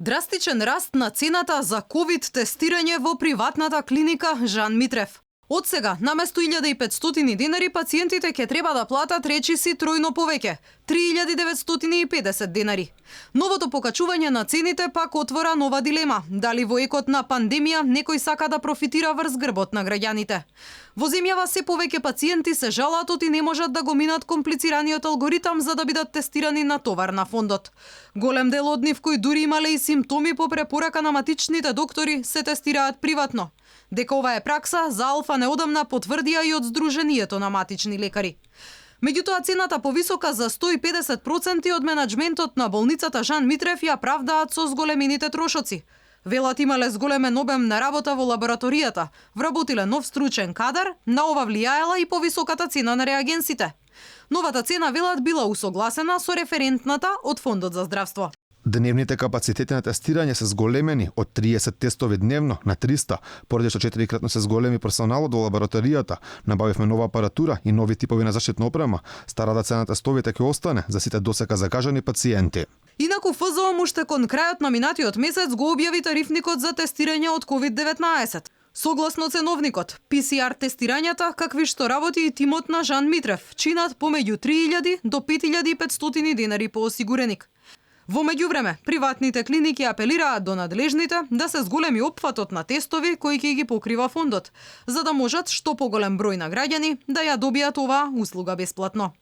Драстичен раст на цената за ковид тестирање во приватната клиника Жан Митрев. Од сега, наместо 1500 денари, пациентите ќе треба да платат речиси тројно повеќе – 3950 денари. Новото покачување на цените пак отвора нова дилема. Дали во екот на пандемија некој сака да профитира врз грбот на граѓаните? Во земјава се повеќе пациенти се жалат и не можат да го минат комплицираниот алгоритам за да бидат тестирани на товар на фондот. Голем дел од нив кои дури имале и симптоми по препорака на матичните доктори се тестираат приватно. Дека ова е пракса, за Алфа неодамна потврдија и од Сдруженијето на матични лекари. Меѓутоа, цената повисока за 150% од менаџментот на болницата Жан Митрев ја правдаат со зголемените трошоци. Велат имале зголемен обем на работа во лабораторијата, вработиле нов стручен кадар, на ова влијаела и повисоката цена на реагенсите. Новата цена, велат, била усогласена со референтната од Фондот за здравство. Дневните капацитети на тестирање се зголемени од 30 тестови дневно на 300, поради што 4-кратно се зголеми персоналот во лабораторијата. Набавивме нова апаратура и нови типови на заштитна опрема. Старата цена на тестовите ќе остане за сите досека закажани пациенти. Инаку ФЗО уште кон крајот на минатиот месец го објави тарифникот за тестирање од COVID-19. Согласно ценовникот, PCR тестирањата, какви што работи и тимот на Жан Митрев, чинат помеѓу 3000 до 5500 денари по осигуреник. Во меѓувреме, приватните клиники апелираат до надлежните да се зголеми опфатот на тестови кои ќе ги покрива фондот, за да можат што поголем број на граѓани да ја добијат оваа услуга бесплатно.